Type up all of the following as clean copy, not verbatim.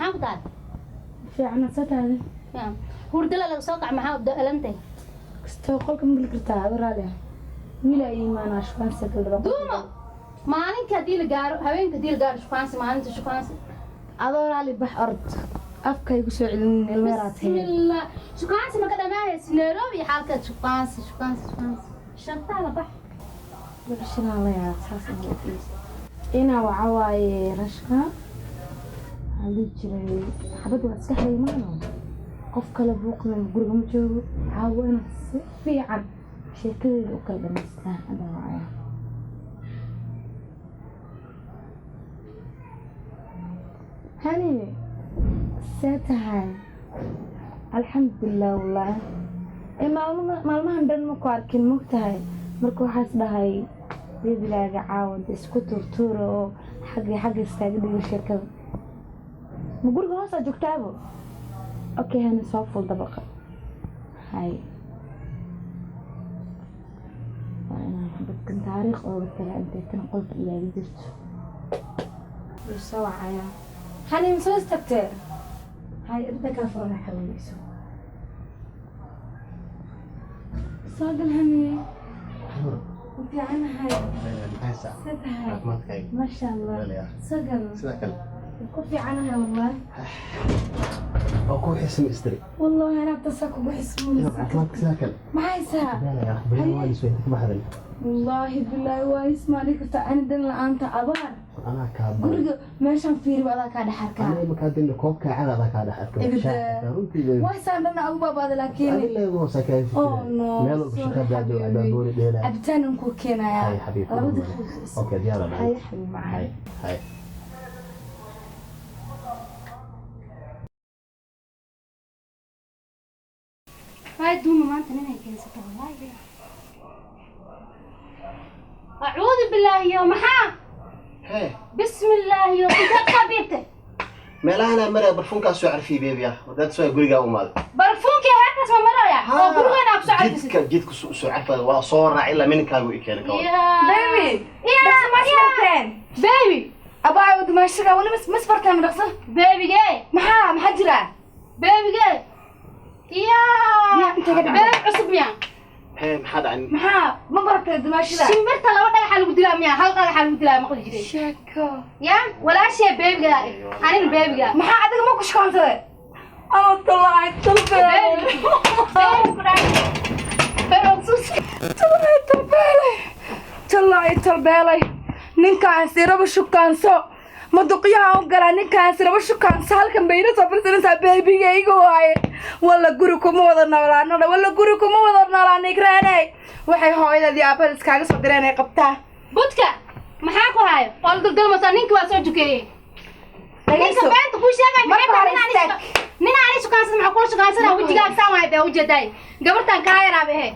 Maxaa ku tahay? Fiican sataade. Hurdala laga soo kac, maxaa dalantay? Kastoo qolka ma geli kartaa adoo raali ah? Wiil ay imaanaa, shukaansi galdhaba. Duumo, maalinka haddii la gaaro, habeenka haddii la gaaro shukaansi, maalinta shukaansi. Adoo raali, bax, orod, afka igu soo celinin, ilmeeraa tahay. Bismillah, shukaansi maka dhamaahaysi Nairobi xaalkeed. Shukaansi, shukaansi, shukaansi, shantaada bax. Bulshadaa la yaab saas inaa waxa waaye rashka waxaa la dhihi jiray xabadda waa iska xidhay maano qof kale buuqna guriga ma joogo. Caawa inaan si fiican sheekadeeda u kala dhamaystaa. Hadda wacaya. Hani, see tahay? Alxamdulilah. Wallaahi ee maalmaha maalmahan dhan ma ku arkin, mogtahay? Marka waxaas dhahay bebigaaga caawa de isku tuurtuura oo xagga xagga iskaaga dhigo sheekada. Ma guriga hoosaa joogtaabo? Okay hani, soo ful dabaqa. Hay, waa inaan dadkan taariikh ooga tagaa intay tan qolka igaaga jirto. Wuu soo wacayaa. Hani, ma soo istagtee? Hay, inta kaa furana xaweyso. Soo gal hani. Ma fiicanahay? See tahay? Caafimaadkayga. Maasha Allah. Walaalayaal. Soo gal. Sidoo kale. Ku fiicanahay wallahi. Oo ku xismi istiri. Wallahi anaa tasaa kugu xismunaysa. Caafimaadka sidoo kale. Maxay saa? Walaalayaal, beri waa isoo inta ka baxday. Wallaahi bilaahi waa ismaali kartaa ani dan la-aanta abaar. Anaa kaa baray. Guriga meeshaan fiiri adaa kaa dhex arkaa. Aniga markaa dinna koobka cada adaa kaa dhex arko. Ibda. Runtii bay. Waysaan dhan ugu baabaada laakiin. Adiga leego hoosa kaa Oh no. meel walba Sorry, shaqa baado xabiibi. baaboori dheelaa. Cabitaan aan kuu keenayaa. Hay xabiib. 2 daqiiqo. Okay, diyaar hay ah. xabiib macaan. Hay hay. Waay duuma, maanta ninay keensato wallaahi. Acuudu billaahi yo, maxaa? Hee. Bismillaahi yo, intaad qabiibtay? Meelahana maraya, barfuunkaas soo carfiyay baby ah. Wadaad soo gurigaa u imaaday. Barfuunkii heerkaas ma maraya oo gurigeena ku soo carfisid? Jidka soo carfaya waa soo raacay ilaa mininkaagu i keenay ka waran. Baby, dhaqso ma isbarteen? Baby. Abaayo dumaashaga weli ma isbarteen dhaqso? Babygee. Maxaa jira? Babygee ya. Miyaa intee ka dhacday? Baby cusub miya? Hee, maxaa dhacay? Maxaa ma baratay dumaashada? Shimbirta laba dhagaxa lagu dilaa miya? Hal dhagaxa lagu dilaa maqli jiray. Sheeko. Ya walaashee babyga, anina babyga. Maxaa adiga ma ku shukaansaday? Ama talaahay talbeelay. Baby ku dhahay, baby cusub. Talaahay talbeelay. Talaahay talbeelay. Ninkaas iraba shukaanso. Ma duqyaha u galaa ninkaas iraba shukaanso, halkan bay ila soo fadhiisanaysaa, babygayga waaye. Walla guri kuma wada noolaano, walla guri kuma wada noolaano igraaney. Waxay hooyadii aabbaha iskaaga soo direen ay qabtaa. Budka maxaa ku hayo oo la daldalmaysaa? Ninki waa soo jukeeyey ninka. Dhageyso. Beenta kuu sheegay. Marka maxay hore tahay? istaag. Nin ani shukaansan maxaa kula shukaansanaa? Wejigaaga saan waay baa ujeedaay, gabartan kaa yaraaba ehe.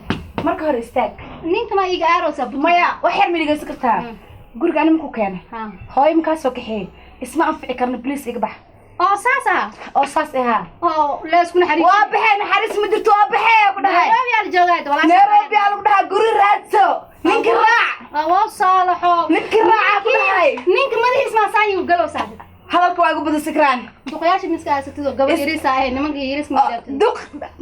Marka hore istaag. Ninka ma iiga aarowsaa budka? Maya, wax yar ma dhegeysan kartaa? Guriga ani maku keenay? Ha. Hooyo makaa soo kaxeeyey? Isma anfici karno, please iga bax. Oo saas ah? Oo saas ahaa. Oo leesku naxariis. Waa baxee, naxariis ma jirto, waa baxee ku dhahay. Nairobi aa la joogaa walaasha. Nairobi aa lagu dhahaa, guri raadso, ninki raac. Waa saalaxo. Ninki raaca ku dhahay. Ninka madaxiis maa saan igu galow saaxib. Hadalka waa igu bada sikraan. Duqyaasha miska aysatid oo gabar yariis ah, nimanka yariis ma gaartid. Duq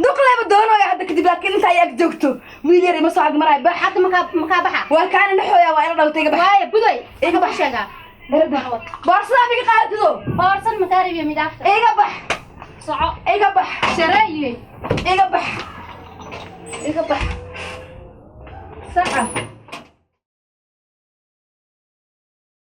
duq leba doonooya hadda kadib, laakiin inta ay ag joogto wiil yar ima soo ag maraay, bax. Hadda makaa baxa. Waa kaana naxooya, waa ila dhaltay, iga bax. Waaye buday. Iga bax. Sheegaa. Boorsadaa miga qaadatido. Boorsan makaaribiya midaafta. Iga bax. Soco. Iga bax. Shareeye. Iga bax, iga bax saca.